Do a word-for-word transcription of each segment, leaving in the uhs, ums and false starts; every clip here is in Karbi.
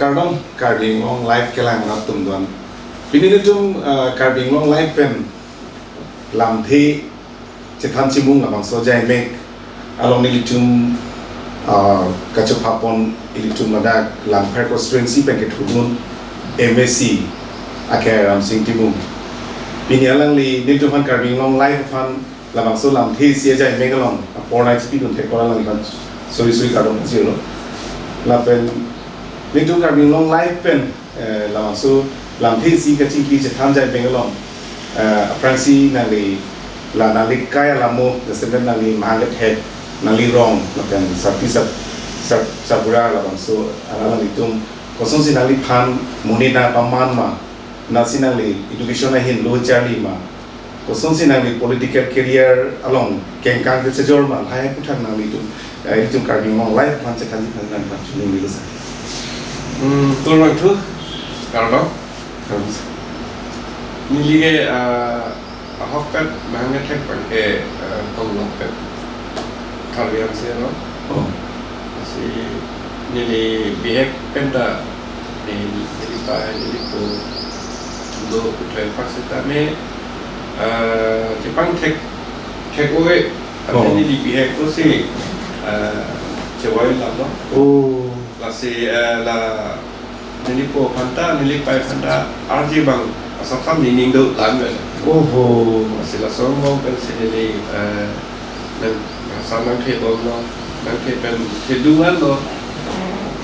Kardom, Karbi Anglong Live kelang arat atum doan. Pini nelitum, eh, Karbi Anglong Live pen lamthe chethan chimung labangso ajaimek along nelitum, ah, kachepapon ilitum ladak Langpher constituency pen kethudun M A C akhai Ramsing Timung. Pini alangli nelitum aphan Karbi Anglong Live aphan labangso lamthe isi ajaimek along apor nangchipidun thek apot alangliphan suri suri kardom pajirlo. Lapen nelitum Karbi Anglong Live pen, eh, labangso lamthe isi kachingki chethan ajaimek along, eh, aphrangsi nangli la nangli kai alamo, jasemet nangli mahang kethek, nangli rong, lapen sarpi sar, sar, sarpura labangso alanglitum kosonsi nangliphan monit nangpaman ma, lasi nangli education ahin lo charli ma, kosonsi nangli political career along kengkang kechejor ma, lahai aphuthak nanglitum, eh, itum Karbi Anglong Live aphan chethan chethan nangpachunung lilo sa. Hmm, turang thu, kardom. Kardom sa. Neli ke, ah, ahokpet mahang kethek abang ke, ah, Tonglok pet Karbi Anglong si lo. Oh. Si neli bihek pen ta, eh, neli pa, neli po do puthot pak setame, eh, chepangthek, thek-oi, oh, ante neli bihek pusi, eh, chevoi lap lo. Oh. Lasi, eh, la neli po aphan ta, neli pai aphan ta, arje abang asap sam nining do lan vel. Oho. Lasi laso angbong pensi neli, eh, nang, asap nangthebom lo, nangthe pen thedung an lo.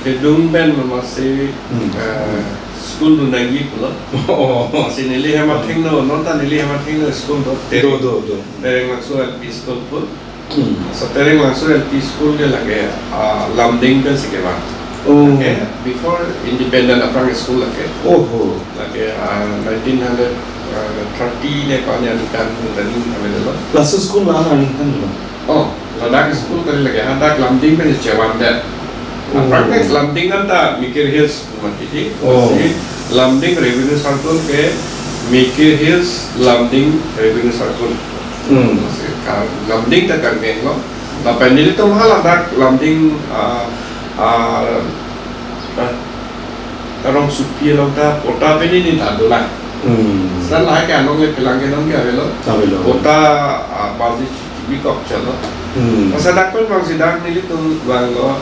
Thedung pen lo masi, hmm, eh, school dun nangji pulo. Oh. Lasi neli hem athengno, non ta neli hem athengno school do. Do, do, do. Tereng Langso L P school pun. Hmm. So Tereng Langso L P school ke lake, ah, Lumding pensi kevang. Oh. Lake before independent aphrang school lake. Oho. Lake, ah, nineteen hundred thirty ne ko-an aningkan tani avelo. Laso school la aningkan lo? Oh, ladak school kali lake, hadak Lumding pen chevangdet. Oh. Aphrang ke Lumding anta Mikir Hills mati di. Oh. Si Lumding Revenue Circle ke Mikir Hills Lumding Revenue Circle. Hmm. Si ka Lumding ta Karbi Anglong. Lapen nelitum hala dak Lumding, ah, ah, ah, arongsopi along ta patta pini ni ta dolang. Hmm. Sa lahai ke along le phelang ke non ke avelo. Avelo. Patta, ah, baji chibi kok chalo. Hmm. Masa dak pen bang si dak nelitum vanglo.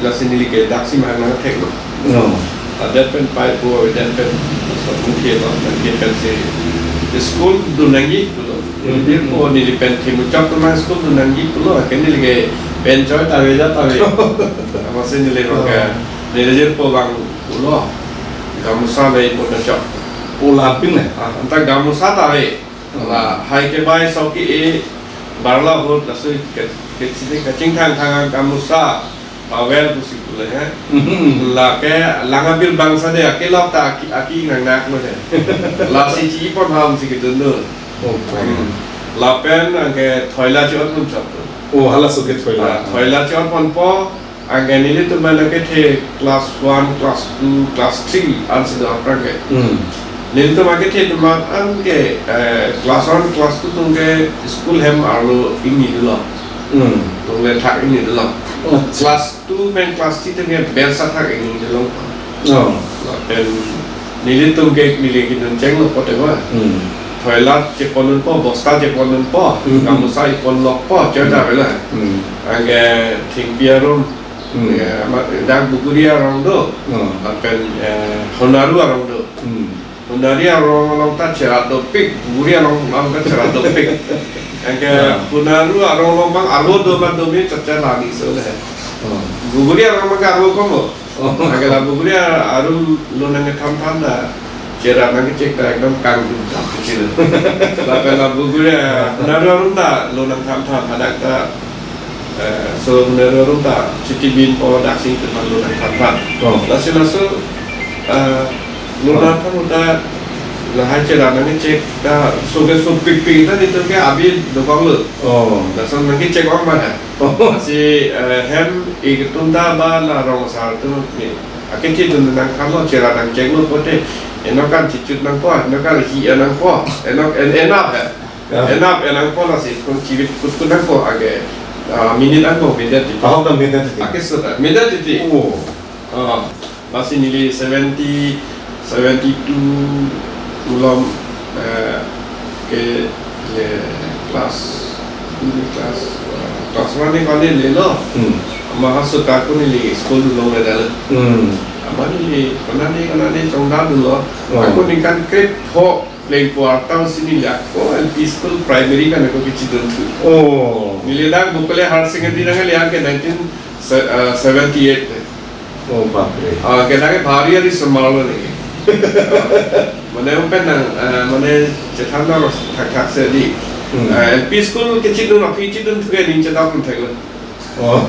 Lasi neli ke daksi mahang nangtheklo. No. Adet pen pai po, adet pen so mungkin lo, mungkin pensi school dun nangji pulo. Hmm. Neli po neli pen thimu chok atum school dun nangji pulo, akhir neli ke pen choi ta ave ja ta ave. Amatsi neli, oh, roka, neli je po bang pulo. Gamusa ave po ta chok. Pulo apin le? Ah, anta gamusa ta ave. Hmm. Lahai ke bai so ke e barla hot laso ke, ke sini kachingthang thang gamusa. Towel pusi pule he. Hmm. Lake lang abir bangsa de akelok ta aki, aki nangnak lo he. Lasi chipon ham si kedun dun. Oh, hmm. Lapen anke thoila chot pon chot. Oh, halaso ke thoila. Ah, thoila chot ponpo, anke nelitum mane kethe class one, class two, class three ansi do aphrang ke. Hmm. Nelitum akethe atum anke, eh, class one, class two atum ke school hem arlo ingni dolo. Hmm. Atum le thak ingni dolo. Oh. Class two pen class three atum ke bersa thak ingni dolo. Oh. Lapen nelitum ke neli kedun chenglo pote ba. Hmm. Thoila chepon dunpo, bosta chepon dunpo, hmm, gamusa ipon lokpo, choi ta, hmm, avelo. Hmm. Anke thengpi arum, hmm, ya, ma, dak Buguri arong do. Oh. Lapen, eh, Honaru arong do. Hmm. Honari arong along ta cherat dopik, Buguri arong along ta cherat dopik. Anke, ah, Honaru arong along bang arvo do ma do me chot chot lagi so le. Oh. Buguri arong bang arvo komo. Oh. Anke la Buguri arum lo nangkethan than ta cherat nangkechek ta ekdom kangdun ta kecil. Lapen la Buguri, ah, Honaru arum ta lo nangthan than hadak ta Eh, so, Honaru arum ta chiti binpo, daksi atum aphan lo nangthan than. Oh. Lasi laso, eh, lo, oh, nangthan ta lahai cherat nangkechek ta so ke sopikpik ta nelitum ke abi dokok lo. Oh. Laso nangkechek ong ma ha. Oh. Lasi, eh, hem itum ta ba la rong asar atum ni akethe atum nangthanlo cherat nangcheklo pote. Eno kan chichut nangpo, eno kan hi nangpo, eno en enap he. Ya. Enap enangpo lasi kung chivit kut kut nangpo ake, ah, minit nangpo minit titi. Ahok nang minit titi. Ake sudah minit titi. Oh. Ah. Lasi neli seventy, seventy-two malom, eh, ke, eh, class, class, eh, class one ne kone le lo. Hmm. Ama haso ta ako neli school dun longledetlo. Hmm. Ama neli konane konane chongda dunlo. Oh. Ako ningkan krepho plengpo arta si neli ako L P school primary pen ako kechidun thu. Oh. Neli dak Bokolia Higher Secondary nangkele ke nineteen se-, eh, seventy-eight. Oh, bapre. Ah, ke dak ke bhari ari semarlo neli. Mane pen nang, eh, mane chethan nang thakthak si dei. Hmm. Eh, L P school kechidun, aphi chidun thu ke ning chedok theklo. Oh.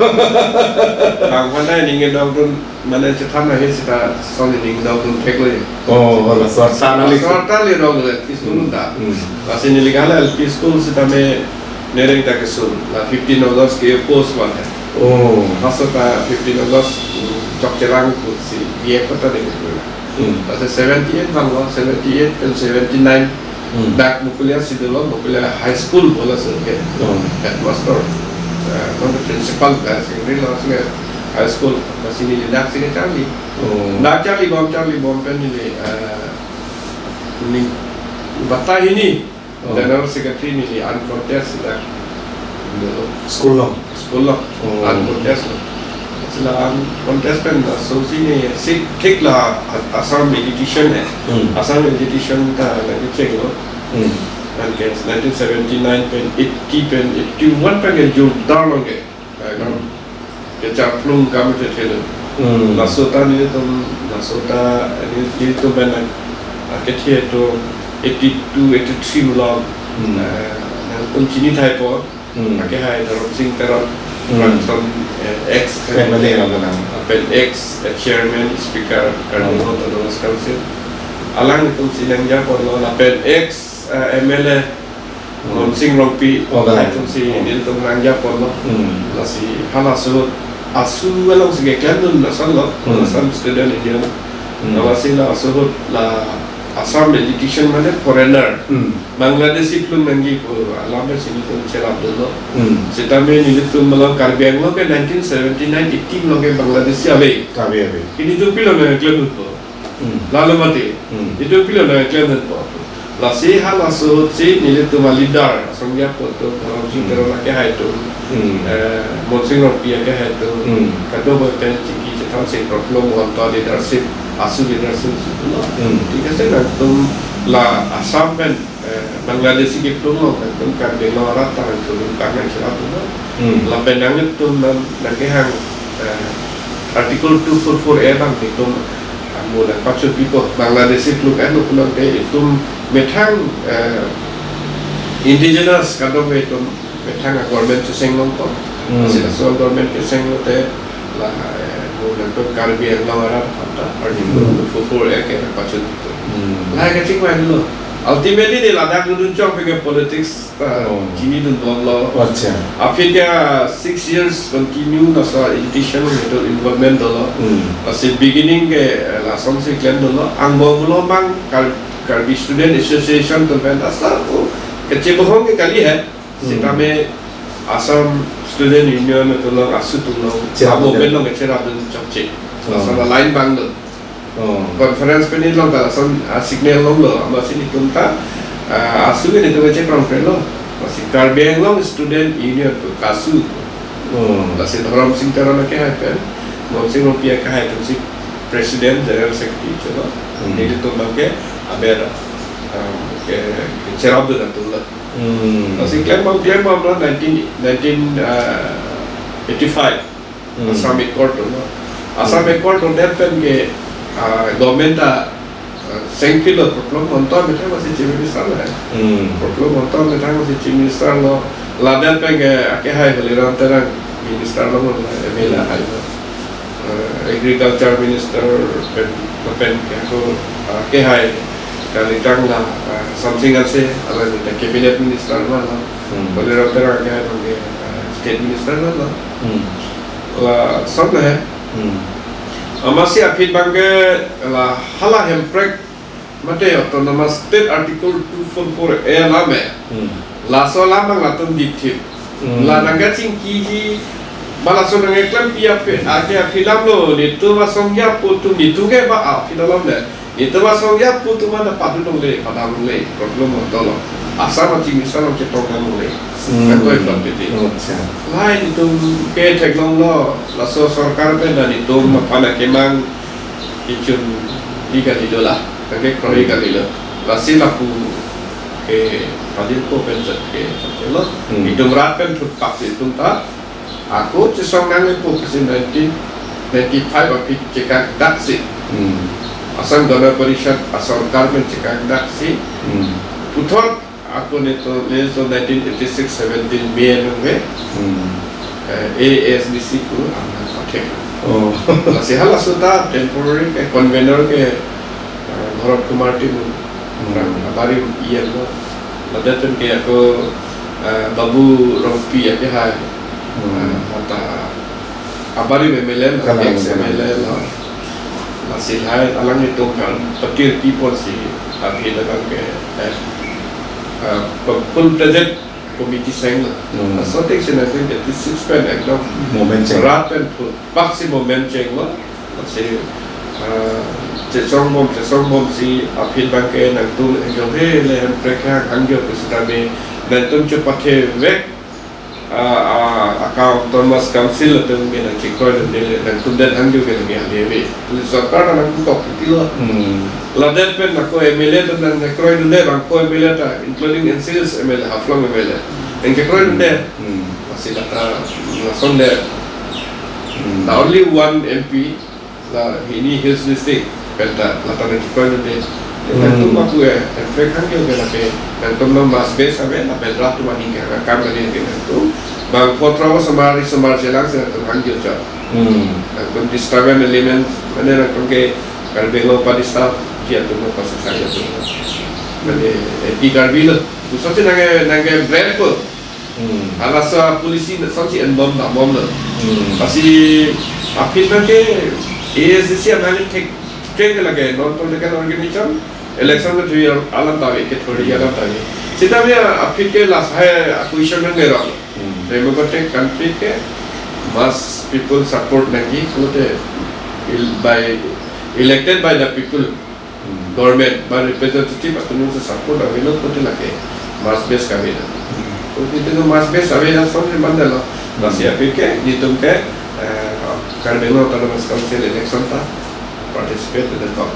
Bang phan ta ning dok dun, mane chethan ahe seta son ning dok dun theklo. Oh, laso arta neli. Laso arta le dok le, L P school ta. Hmm. Lasi neli hala L P school sitame nereng ta kesun. La fifteen August ke post van hai. Oh. Haso ta fifteen August, hmm, chokchelang pusi, biye kota de kesun. Hmm. Lasi seventy-eight vanglo, seventy-eight pen seventy-nine. Hmm. Dak Bokolia si dolo, Bokolia High School bola sir ke. Hmm. Headmaster. Eh, non principal ka secondary lo sir high school. Lasi neli dak si kecharli. Hmm. Dak charlibom, charlibom pen neli, eh, ning batai hini. Hmm. General Secretary neli uncontest dak. Dolo. School lo. School lo. Oh. Uncontest lo. Sila uncontest pen laso si ne seat thik la Assam Education eh. Hmm. Assam Education ta lagi check lo. Hmm. An ke nineteen seventy-nine pen eighty pen eighty-one pen ke jordar lo ke. Ekdom. Hmm. Kecharplung kam ke thelo. Hmm. Laso ta nelitum, laso ta neli, nelitum pen na, ah, kethe atum eighty-two, eighty-three malom. Hmm. Eh, nangtum chini thaipo. Hmm. Akehai Dharam Singh Teron, hmm, latum, eh, ex M L A lo nang. Pen ex, eh, chairman, speaker, Karbi, hmm, Anglong Autonomous Council. Alangtum si nangjaponlo, lapen ex, eh, M L A, hmm, Mon Sing Rongpi, oh, alangtum si, hmm, nelitum nangjaponlo. Hmm. Lasi halaso ASU along si keklem dun ason lo, hmm, Assam Student Union. Hmm. Lasi laso ahut la Assam Education mane foreigner. Hmm. Bangladeshi plung nangji pu alam pen si nelitum cherap dunlo. Hmm. Sitame nelitum malom Karbi Anglong ke nineteen seventy-nine eighty malom ke Bangladeshi ave. Ave, ave. Pini itum pilo nangklem dunpo. Hmm. Lalo mati. Hmm. Itum pilo nangklem dunpo. Lasi halaso ahut si nelitum aleader, asong ya pu atum, Dharam Singh, hmm, Teron akehai atum. Hmm. Eh, Mon Sing Rongpi akehai atum. Hmm. Kadokave pen chingki chethan si Prafulla Mahanta leadership, ASU leadership si pulo. Hmm. Thik ase, nangtum la Assam pen, eh, Bangladeshi keplung lo, nangtum Karbi Anglong arat ta nangtum kang nangcherap lo. Hmm. Lapen nangtum nang, nangkehang, eh, Article two four four A abang nelitum, ah, mo nangpachotpipo, Bangladeshi plung an lo pulote itum methang, eh, indigenous kadokave itum methang a-government cheseng longpo. Hmm. Sila so government keseng lote la, eh, mo nangtum Karbi Anglong arat aphanta Article, hmm, two four four A ke nangpachotpipo. Hmm. Lahai kachingvai lo. Ultimately, neli ladak dun chok pen ke politics, eh, oh, chini dunbomlo. Acha. Aphi ke six years continue laso agitation nelitum involvement dolo. Hmm. Lasi beginning ke, eh, lason si klem dolo. Angbong pulo abang Kar-, Karbi Student Association atum pen asa, oh, kechebohong ke kali hai. Hmm. Sitame Assam Student Union atum along, ASU atum along, cherap, abo dun, pen along cherap dun chokche. Oh. Lason aline abang dun. Oh. Conference pen neli along ta lason, ah, signal longlo, amatsi nelitum ta, ah, ASU ke nelitum cheprong prelo. Amatsi Karbi Anglong Student Union pu, KASU. Oh. Lasi Dharam Singh Teron akehai pen, Mon Sing Rongpi akehai atum si president, general secretary cholo. Hmm. Nelitum abang ke aber, ah, ke, ke cherap dun atum lo. Hmm. Lasi klembom, klembom lo nineteen, nineteen, ah, eighty-five. Hmm. Assam Accord lo. Assam, hmm, Accord lo det pen ke, ah, government ta, ah, sengpilo, Prafulla Mahanta methang amatsi Chief Minister lo. Hmm. Prafulla Mahanta methang amatsi Chief Minister lo. Ladak pen ke akehai Holiram Terang minister lo, M L A hai lo. Ah, Agriculture Minister pen, pen ke ho, ah, akehai kalitang la, ah, Samsing Hanse, alang nelitum cabinet minister lo. Hmm. Holiram Terang akehai abang ke, ah, state minister lo. Hmm. Lason lo he. Hmm. Amatsi aphi abang ke la hala Hemprek mate Autonomous State Article two four four A alam he. Hmm. Laso alam abang latum dipthip. Hmm. La nangkachingkiji Balason nang eklem pi ape, ake afilam lo, netum asong ya pu atum, netum ke ba afilam le. Netum asong ya pu atum mana padu longle, padam longle, problem lo tolo. Assam aching misa long chetong longle. Hmm. Kan koi flop piti. Acha. Lahai netum ke theklonglo, laso sorkar pen ta netum aphan akemang kechun di kali dola, kake kroi kali lo. Lasi lapu ke padin po pen jat ke, lo. Hmm. Netum rat pen thutpak netum ta. Ako chesong nangpo pusi nineteen ninety-five aphi chekakdaksi. Hmm. Assam Gana Parishad asorkar pen chekakdaksi. Hmm. Puthot ako netum, netum nineteen eighty-six seventeen May nangve. Hmm. Eh, A S D C pu amna pathek. Oh. Lasi halaso ta temporary ke convener ke, eh, Bharat Kumar Timung. Hmm. Rang abari E M lo. Ladak pen ke ako, eh, Babu Rongpi ake hai. Hmm. Eh, mata abari M L A lo, kalang, ex kalang. M L A lo. Lasi lahai alanglitum kan patir people si aphi dagang ke, eh, eh, full-fledged committee seng lo. Hmm. Laso thik si nineteen eighty-six pen ekdom movement cheng. Rat pen thutpak si movement chenglo. Lasi, eh, chesong bom, chesong bom si aphi abang ke nangtum enjoy le hem prekha hangjo ke sitame nangtum chepathe vek, ah, ah, account Autonomous Council atum ke nangchekroi dunde le nangtum det hangjo ke nang ale ve. Puli sorkar nangtum kok tilo. Hmm. Ladak pen ako M L A atum nangchekroi dunde bang ko M L A ta, including N C Hills M L A, Haflong M L A. Nangchekroi dunde. Hmm. Lasi lata lason de. Hmm. The only one M P la hini Hills District pen ta lata nangchekroi dunde. Hmm. Nangtum aku eh, em prekha hangjo ke lake, nangtum no mass base ave, lapen rat atum aning ke kam kali ke nangtum. Bang photra osomar, osomar chelang si nangtum hangjo chot. Hmm. Nangtum disturbance element, mane nangtum ke Karbi Anglong padisturb ji atum no pasang saja tu. Mane, eh, P Karbi lo, pusat si nangke, nangke brand ko. Hmm. Halaso policy na sonsi enbom dambom lo. Hmm. Lasi aphi abang ke A S D C anali thek thek lage non political organization, election ke three alam ta ave, ke three alam ta ave. Sitame aphi ke last hai question nang lerok. Hmm. Democratic country ke mass people support nangji, pulote el-, by, elected by the people. Hmm. Government ba representative atum si support avelo pulote lake mass base kave na. Hmm. Pulote itu mass base ave na son mandalo. Hmm. Lasi aphi ke, netum ke, eh, Karbi Anglong Autonomous Council election ta participate dunde kok.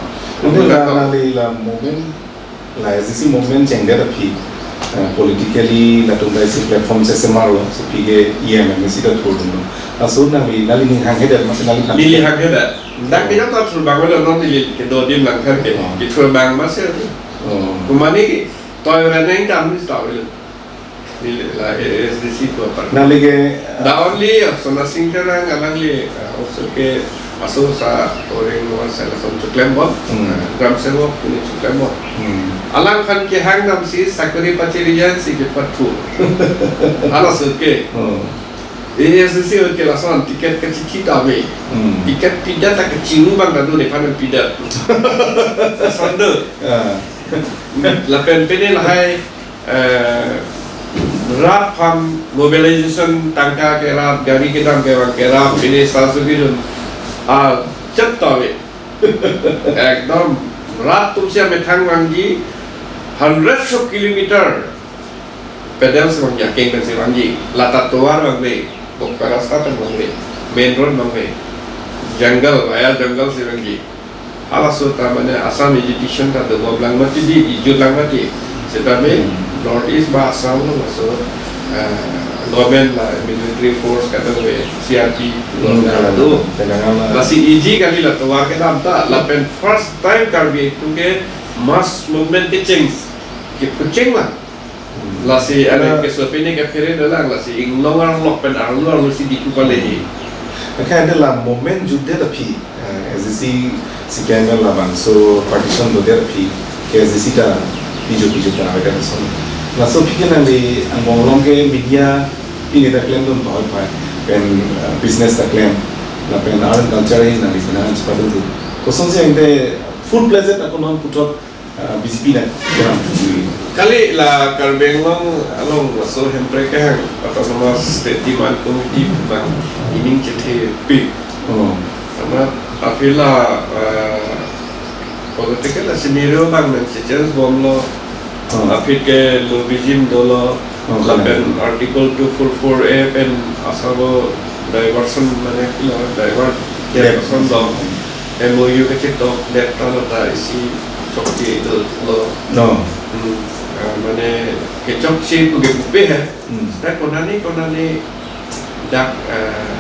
Ini la, nangli la movement, la A S D C movement chengdet aphi, eh, politically latum ta isi platform sese marlo, so aphi ke E M M A C ta thurdunlo. Laso nangli, nangli ning hanghedet, masi nangli than. Neli hanghedet. Dak pinang ta thur abang lo non neli kedo adim langpher ke. Oh. Kethur abang masi. Oh. Kumani toi reneng dam ni tawi lo. Neli la A S D C pu apar. Nangli ke, uh, the only, uh, Sona Sing Terang alangli, uh, also ke aso sa orang luar sana som chuklem bom. Hmm. Uh, gram sewo puni chuklem bom. Hmm. Alang aphan kehang dam si sakori pachiri jan si kepathu. Halaso ke. Hmm. A S D C ke lason ticket kachithi ta ave. Hmm. Ticket pidet ta kachingu abang ta do nephan pidet. Sando. Ah. Lapen pine lahai, eh, rat aphan mobilization tangka kerap, gari kedam kevang kerap, pine sasu kidun. Ah, chet ta ave. Ekdom rat atum si amethang vangji hundreds of kilometer. Pedal si vangji, akeng pen si vangji, lata tovar vangve, bokpa rasta pen vangve, main road vangve, jungle, via jungle si vangji. Halaso ta mane Assam agitation ta dobom lang mati di, ijut lang mati. Sitame Hmm. North East ba Assam lo laso, eh, government la military force kadokave, C R P, Hmm, lo Telangana, do. Telangana. Lasi iji kali la tovar kedam ta, lapen first time Karbi atum ke mass movement kecheng, kephucheng lang. Hmm. Lasi ane Nah. keso pine kephere dolang, lasi inglong arlok pen arlo arlo si diku pale hi. Akhai ante la movement jutdet aphi, eh, A S D C C P I M labangso partition dodet aphi, ke A S D C ta piju piju ta ave kan son. Laso aphi ke nangli angbong along ke media pine ta klemdun pahoi pai, pen, eh, business ta klem, lapen art and culture hi nangli penang chepadun tu. Kosonsi ante full-fledged ako non puthot, ah, B J P na keram tu. Kali la Karbi Anglong along laso Hemprek kehang Autonomous State Demand Committee abang ining chethe pi. Oh. Karena aphi la, eh, political scenario abang nang change bomlo. Oh. Aphi ke lobbyism dolo. Oh, lapen kalang. Article two four four A pen asabo diversion mane kilo divert. Yep. Diversion do. M O U kachetokdet ta lo ta isi chokche dolo. No. Hmm. Ah, mane kechokche pu ke bupe hai. Hmm. Ta konani konani dak, ah,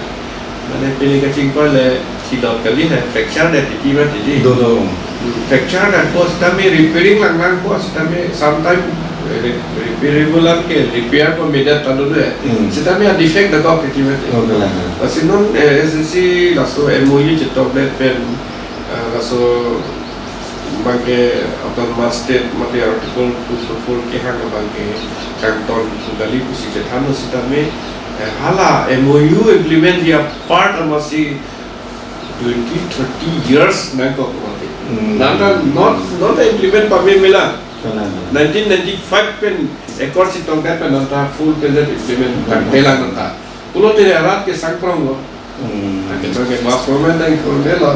mane pini kachingkoi le chilot kali hai, fracture det titi mati di. Do, do. Hmm, fracture det ko sitame repairing lang lang ko sitame sometime, eh, re-, repairable lang ke repair ko medet ta do de. Hmm. Sitame a-defect dakok titi mati. Oh, kalang, kalang. Lasi non, eh, A S D C laso M O U chetokdet pen, ah, laso abangke Autonomous State mate Article two four four kehang abangke kangton pu kali pusi chethanlo sitame, eh, hala M O U implement ji apart amatsi twenty, thirty years nangkok mati. Hmm. Nangta not, not implement pame mela. Kalang, kalang. Nineteen ninety-five pen accord chetongdet pen nangta full fledged implement tangtelang nangta. Pulote rat ke sangprong lo. Hmm. Ake bang ke mass movement dang kron de lo.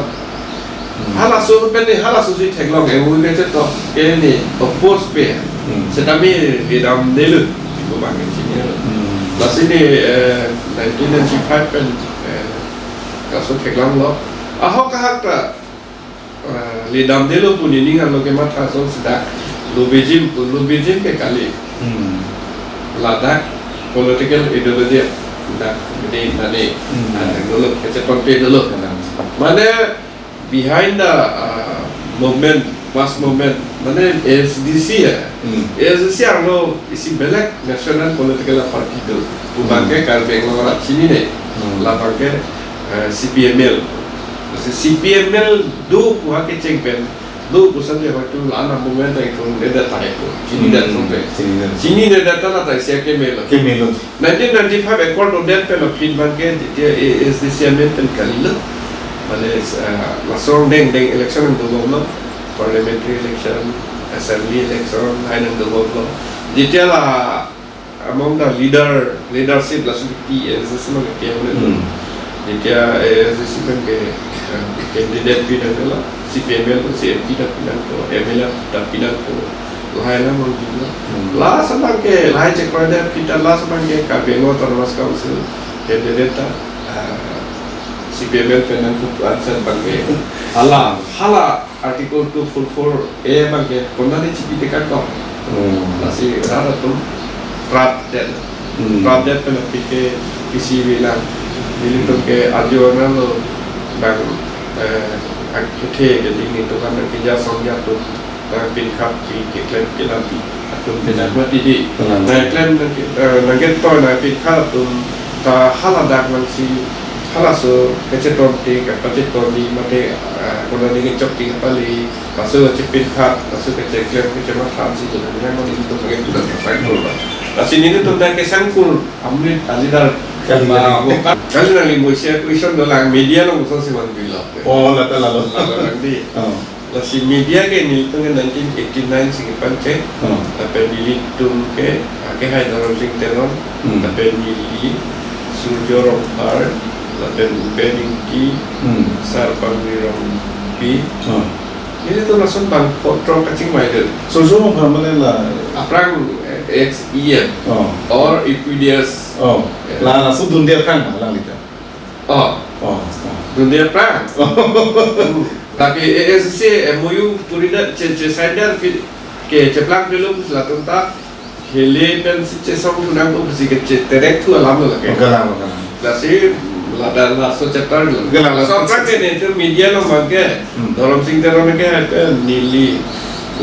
Hmm. Halaso pen ni halaso si theklong M O U ke chetok ke ni oppose pe. Hmm. Sitame ledamde lo. Ibu bang ke chini lo. Hmm. Lasi ni, eh, nineteen ninety-five pen, eh, kaso theklonglo. Ahok ahak ta ah, ledamde lo pu nening arlo kematha ason si dak lobbyism pu, lobbyism ke kali. Hmm. Ladak political ideology dak mene mane, hmm, ah, dolo kachetongte dolo. Hmm. Mane behind the, ah, movement, mass movement, mane A S D C ya. Hmm. A S D C arlo isi belek national political party do. Pu abangke, hmm, Karbi Anglong arat chinine. Hmm. Labangke, eh, C P M L. Lasi C P M L do pu ha kecheng pen, do pu sanje hoitu la-an a-movement ta itum le data hai ko. Chini, hmm, data pen. Chini data. Chini data la ta isi akeme lo. Keme lo. Nineteen ninety-five accord odet pen aphi abangke, jetia A S D C amen pen kalilo. Mane, eh, laso angdeng deng election nangdobomlo. Parliamentary election, assembly election, hai nangdobomlo. Jetia la among the leader, leadership laso P A S S lo ke keme lo. Hmm. Jetia A S D C pen ke, eh, candidate pinanglo, C P M L si M P ta pinangpo, M L A ta pinangpo, lahai la mang pinlo. Hmm. Last abangke, lahai check point de pita last abangke Karbi Anglong Autonomous Council candidate ta, eh, C P M L pen nangpu answer abangke. Hala, hala Article two four four A abangke konat chipi tekan kok. Hmm. Lasi rat atum prap det. Hmm. Prap det pen aphi ke P C V lang. Nelitum ke arju arnam lo bang, eh, ak-, kethe ke ding ni tukan ke ja song ja atum, eh, pinkhat pi keklem kenapi atum, hmm, penat mati di. Tenang. Nangklem nang ke, eh, nangketoi nangpinkhat atum ta haladak nangsi halaso kachetongte, kapacheton di mate, ah, konani kechokche kapale, laso kachepinkhat, laso kacheklem, kachematha si donang mani itu pakai bulan pasang kurba. Lasi nelitum ta kesangkur, amrit alidar, kali, ah, kali. Bukan, kali nangli moise question dolang media along so si man bilo. Oh, lata lalo. Lalo nang di. Oh. Lasi media ke nelitum ke nineteen eighty-nine si kepanche. Hmm. Lapen nelitum ke, ah, akehai Dharam Sing Teron. Hmm. Lapen neli Surjo Rongphar. Lapen Upen Ingti. Hmm. Sarpangri Rongpi. Hmm. Nelitum lason bang potro kachingvai do. Surjo Rongphar mane la aphrang, eh, ex E M. Oh. Or E P D S. Oh. Eh. La, laso dunde aphrang ma lang lita. Oh. Oh, oh. Dunde aphrang. Oh. Hmm. Tapi A S C M O U puri da che, che sign da pi, ke cheplang pelo pus latum ta hele pen si chesong thu nangpo pusi ke che terek thu alam lo lake. Oh, kalang, kalang. Lasi ladak laso chapter lo. Kalang, laso kalang. Aphrang ke nelitum media along abangke. Hmm. Dharam Sing Teron ke pen neli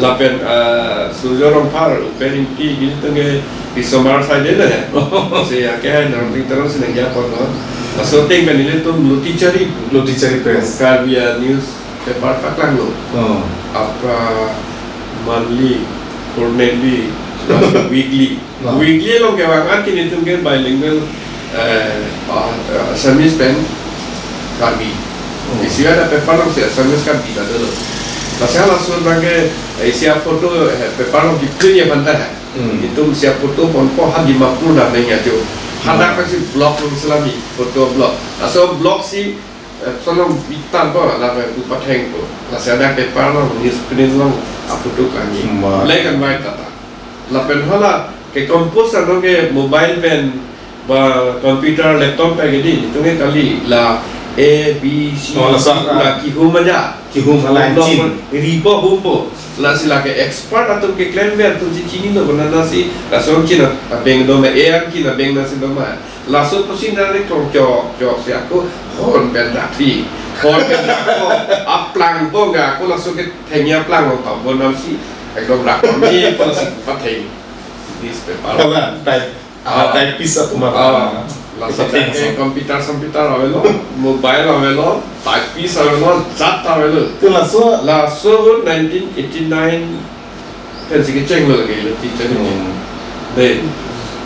lapen, ah, Surjo Rongphar, Upen Ingti, nelitum ke Bisomar side na ya. Si akehai Dharam Sing Teron si nangja pon lo. Laso ateng pen nelitum Lutichari. Lutichari Press. Karbi newspaper paklang lo. Oh. Apa monthly, quarterly, laso weekly. Wah. Weekly along kevang an ke nelitum ke bilingual, eh, ah, eh, Assamese pen Karbi. Oh. Isi ada paper along si Assamese Karbi ta dolo. Laso laso abangke, eh, isi aphoto, eh, paper along kiprint ya banta hai. Hmm. Itum isi aphoto ponpo ha Dimapur damnang ajo. Hadak Hmm. pasi block nang selami photo block. Laso block si, eh, sonong bitan po, lapen pu pathengpo. Laso hadak paper along, newsprint along aphoto kangni. Hmm. Black and white tata. Lapen hala ke-compose ano ke mobile pen ba computer, laptop pen ke dei, itum ke kali la A, B, C, Oh, la sa, la ah. kihum aja. Kihum hala Kihum engine. Block pen ripo humpo. Lasi lake expert atum keklem ave, atum si chinilo, bonana si lason chin abeng doma, A engine abeng nasi doma. Laso pusi nari klong chok chok si ako horn pen rakhi. Horn pen rakpo, aplang po ga ako laso kethengji aplang lo pa, bonam si ekdom rakpo ni po si patheng. Newspaper. Hala, type, Ah. ah, typist atum Ah, aphan. laso Ito ke thengso. computer, computer avelo, mobile avelo, typist avelo, jat avelo. Te laso? Laso nineteen eighty-nine pen si kechenglo lake lo teacher ni. Hmm. Dei.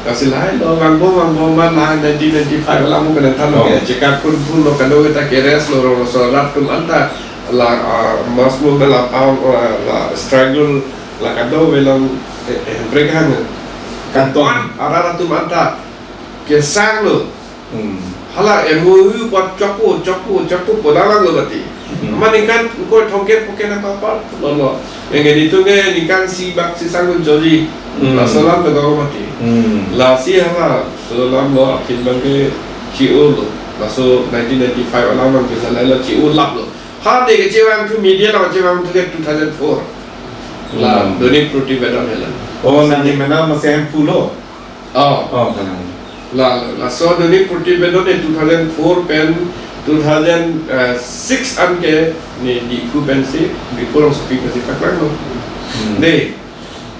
Lasi lahai lo, vangbo, vangbo, man lahai nineteen ninety-five alam mo kena than Oh. ke, chekak kun pun lo kado kita keres lo, rong so rat kun anta la, ah, mas mo la pam, ah, la struggle la kado velang, eh, eh, break hang. Kantong. Pan arat atum anta kesang lo. Hmm. Hala M O U pat chokpo, chokpo, chokpo, podalang lo bati. Hmm. Mane kan ko thongke poke na papar lo lo. Yang ini tu ke ningkan si bak si sanggun joli. Hmm. Laso alam lo kau mati. Hmm. Lasi hala, laso alam lo apin abangke chi-o lo. Laso nineteen ninety-five alam abang bisa lai lo chi-o lap lo. Ha de kechevang thu media along chevang thu ke two thousand four. La Hmm. Donik Protibedon hela. Oh, nangli mena masih hemphu lo? Oh. Oh, kalang. La, laso Donik Protibedon e two thousand four pen two thousand six an ke ne Diphu pen si, Diphu rongsopi pen si paklanglo. Hmm. Dei.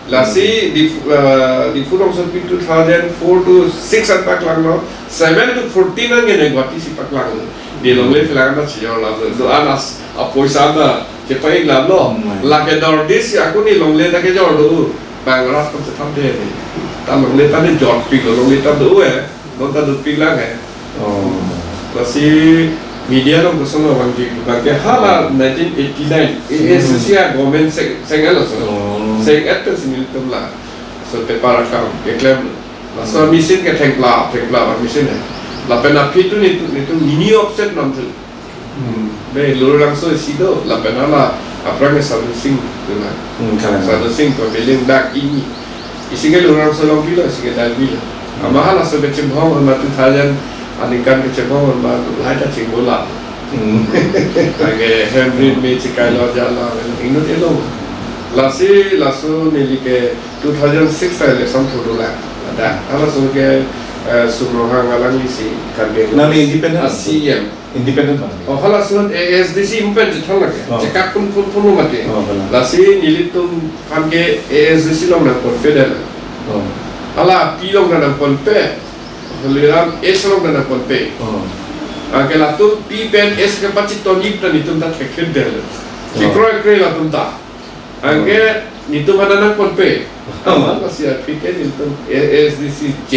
Lasi Diphu, ah, Diphu rongsopi two thousand four to six an paklanglo, seven to fourteen an ke ne Guwahati si paklanglo. Di longle phelang na chijor lap do. Do anas apoisa na chepai lap lo. Hmm. Lake dordis ya aku ni longle ta kejor do. Bang rat kon chethan de ni. Ta longle ta ni jor pik lo, longle ta do eh. Non ta do pik lang eh. Oh. Lasi media along kosonlo vangji, abangke hala Oh. nineteen eighty-nine, Hmm. A S C a government seng, seng-et lo so. Oh. Seng-et pen si nelitum laso paper akam keklem. Laso Hmm. machine ke thengpla, thengpla ba machine eh. Lapen aphi tu nelitum, nelitum mini offset nam thu. Hmm. Be Lurulangso isi do, lapen hala aphrang ke Sadhu Sing tu na. Hmm, kalang. Sadhu Sing pavilion dak ini. Isi ke Lurulangso along bilo, isi ke dak bilo. Hmm. Ama halaso kechebhong ama two thousand aningkan kechebhong ama lahai ta chingbola. Hmm. Lake hembri me chikai lo jala, inut elo. Lasi, laso neli ke two thousand six ta election thodu la. Ada, halaso ke, eh, Sumrohang alangli si Karbi Anglong. Nangli independent? Ah, C E M. Independent bang. Oh, halaso A S D C impen jethon lake. Oh. Chekak pun pun pun mati. Oh, benar. Lasi nelitum aphan ke A S D C along nangponpe dei. Oh. Hala P along nangponpe. Holiram S along nangponpe. Oh. Anke latum P pen S ke pachitonyip ta nelitum ta thekhet dei. Oh. Chikroi kroi latum ta. Anke nelitum aphan nangponpe. Aman masih aphi ke nelitum A S D C J.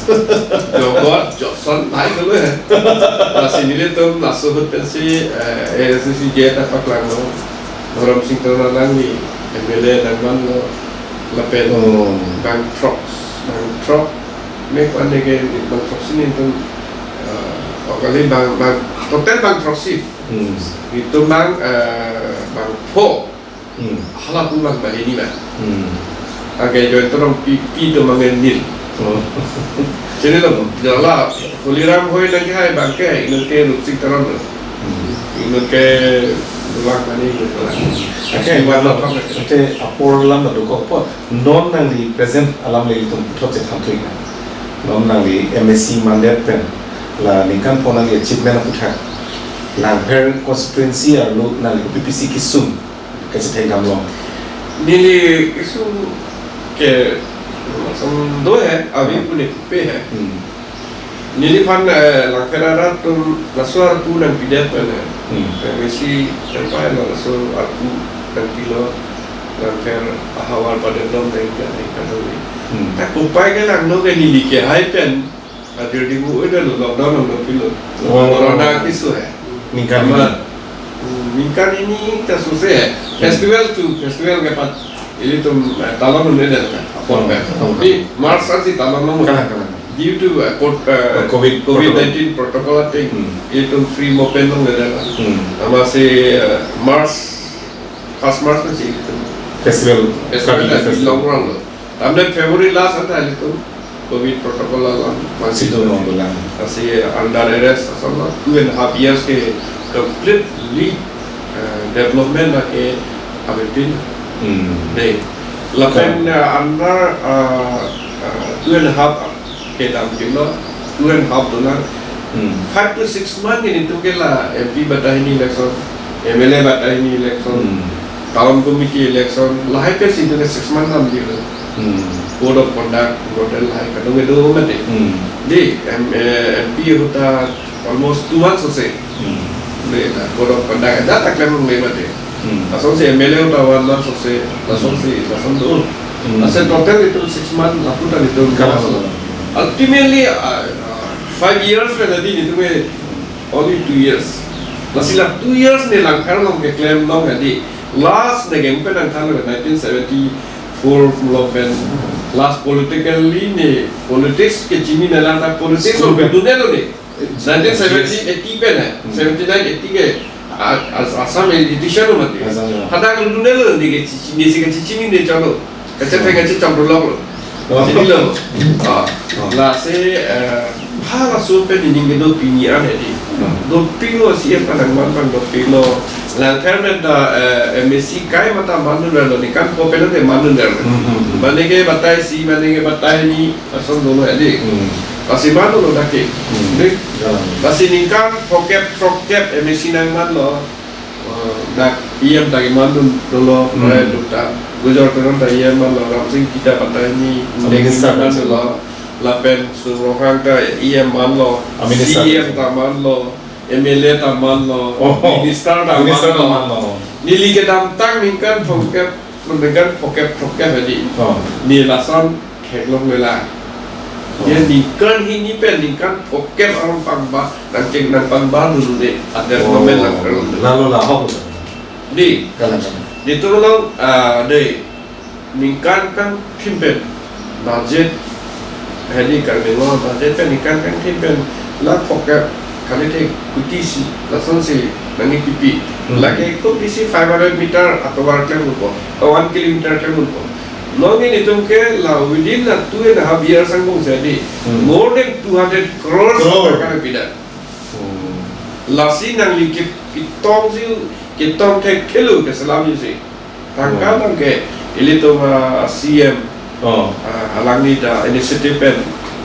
Jogor, Joson, nai dulu ya. Masih nelitum laso ahut pensi, eh, A S D C J ta paklanglo. Dhorom Sing Teron alangli M L A nangmanlo. Lapen Oh. bang throk, bang throk. Me kwan deke bang throksi nelitum, eh, okali bang, bang, total bang throksi. Hmm. Nelitum bang, eh, bang pho. Hmm. Hala pu bang banghini bang. Hmm. Anke Joy Terong pi, pi atum bang nil. Oh. Chinilo, jala, Holiram hoi nangkehai abangke, inut ke Rupsing Teron lo. Hmm. Inut ke Dulang Mani inut lo. Ake, Iwan lo, Lapang lo. Ake, apor alam lo dokok po. Non nangli present alam le ilitum puthot chethan thuik nang. Non nangli M A C mandate pen la ningkan pho nangli achievement aputhak. Langpher constituency arlo nangli P P C kesung kachethek damlo. Neli kesung ke lason do he, avi Hmm. pu ne pupe he. Hmm. Neliphan, eh, Langpher arat atum laso arpu nangpidet pen he. Hmm. M A C nangpahai lo laso arpu nangpilo, Langpher ahavar padedom nang nang kadoi. Hmm. Ta kopai ke langno ke neli kehai pen, ajir di mu udah lo lockdown nang pilo. Oh. Corona kisu he. Ningkan Ama ini. Ningkan hini ta suse festival tu festival ke pat ilitum, eh, talon un'edetlo kan. Apot, hmm, kan. Hmm. Di March ansi talon nang. Kalang, kalang. Due to, eh, co-, eh, oh, covid, covid nineteen protocol atheng, hmm, ilitum free mo pen nangledetlo. Hmm. Amatsi, eh, March, first March ansi ilitum festival, festival, kali, festival. Long run lo. Tamne February last anta ilitum covid protocol along masih itu nong tulang. Masih under arrest asal lo two and a half years ke completely, eh, development lake abetin. Hmm. Dei. Lapen, eh, under, eh, eh, two and a half kedam kilo, two and a half tulang. Hmm. Five to six months ini tu ke la M P batai hini election, M L A batai hini election, hmm, town committee election, lahai pen si tu ke six months nam di. Hmm. Code of conduct, hotel lahai kadung edo mati. Hmm. Di, M-, eh, M P ahut ta almost two months ose. Hmm. Di, na, code of conduct, dak tak klem longle mati. Hmm. Lasonsi M L A ahut ta one month ose, lasonsi, lason do. Hmm. Ase total itu six months, lapu ta itu. Kalang, kalang. Ultimately, uh, uh, five years kan tadi itu ke only two years. Lasi la two years ne Langkher along keklem long tadi. Last ne game pen nangthan lo nineteen seventy-four lo pen last politically ne politics kechini ne lang ta politics lo. School pen. Dunelo ne. Nineteen seventy, eighty pen, eh. Hmm. Seventy-nine, eighty ke, a-, a-, Assam edition lo mati. Assam, ya. Hadak dunelo ne kechini, si kechini ne chalo. Kachethe, hmm, kachecham dolo. Oh. Jadi lo. Ah. Oh. Lasi, eh, halaso pen ining kedo pini an tadi. Hmm. Dopiklo C M pen nangman abang dopiklo. Langkher pen ta, eh, M A C kai mate mandun lo, ningkan pho pen te mandun lo. Hmm, hmm, hmm. Mane ke batai isi, mane ke batai hini, lason dolo tadi. Hmm. Lasi mandun lo dak ke. Hmm. Dei. Ya. Lasi ningkan phokep, phokep M A C nangmanlo. Eh, dak E M ta kemandun dolo, hmm, eh, duk ta. Gujor Teron ta E M manlo, Ramsing Ingti ta batai hini, ah, minister, minister mandunlo. Lapen Sum Ronghang ta E M manlo, ah, minister. C E M ta manlo, M L A ta manlo, oh, minister ta, minister ta manlo, manlo. Neli kedamtang ningkan phokep, ningkan phokep, phokep tadi. Oh. Ne lason theklongle lang. Oh. Ya ningkan hini pen ningkan phokep arong pangba, nangcheng nangpangba dulu de. Ada, oh, momen lang kalau dulu. Lalo lahok. Dei. Kalang, kalang. Dei, tolong, ah, dei. Ningkan kangthim pen budget, tadi Karbi Anglong budget pen ningkan kangthim pen la phokep kali te kuti isi, lasonsi nangkepi. Hmm. Lake kuti isi five hundred meter atovar klem unpo, one kilometer klem unpo. Non nelitum ke la within la two and a half years angbong si tadi, hmm, more than two hundred crores, crore, atovar kali pida. Hmm. Lasi nangli ke ketong si, ketong thekthelo keselam si. Tangka, hmm, abang ke ilitum, ah, C M. Oh. Ah, alangli ta initiative pen,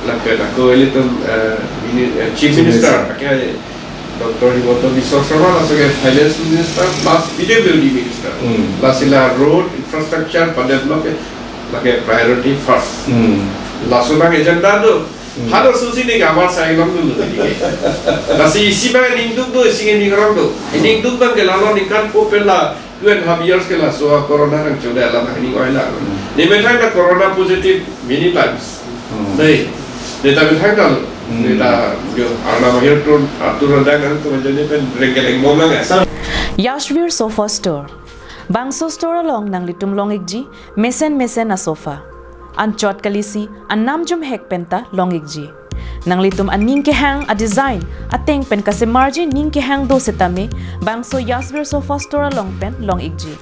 lapen ako ilitum, eh, mini-, eh, Chief, Chief Minister, Minister. Ake Doctor Himanta Biswa Sarma, laso ke Finance Minister plus P W D Minister. Hmm. Lasi la road infrastructure padevelop ke, lake priority first. Hmm. Laso abang agenda do. Hmm. Halaso si ne gamar sai long dulu tadi ke. Lasi isi abang ningduk do, isi ningkrong do. Ningduk abang ke lalo ningkan pho pen la two and a half years ke laso corona nangchode alam hini oi la. Hmm. Ne methang ta corona positive many times. Hmm. Dei. Ne ta methang ta lo. Hmm. Ne ta jo arna mahir tun atur adang nangtum ajo ne pen rengkeleng bom lang ya. Yashvir Sofa Store. Bangso store along nanglitum long-ikji mesen mesen asofa. Anchot kalisi, anam jumhek penta long-ikji. Nanglitum aning kehang adesign ateng pen kasemarji ning kehang do setame, bangso Yashvir Sofa Store along pen long-ikji.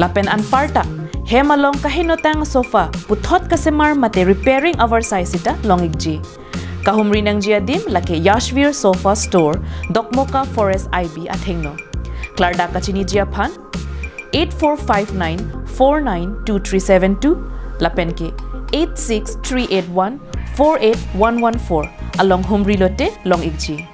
Lapen anparta, hem along kahenotang sofa puthot kasemar mate repairing avar sai sita long-ikji. Kahumri nangji adim lake Yashvir Sofa Store, Dokmoka Forest I B athengno. Klardak kachiniji aphan, eight four five nine four nine two three seven two, lapen ke eight six three eight one four eight one one four along humri lote long-ikji.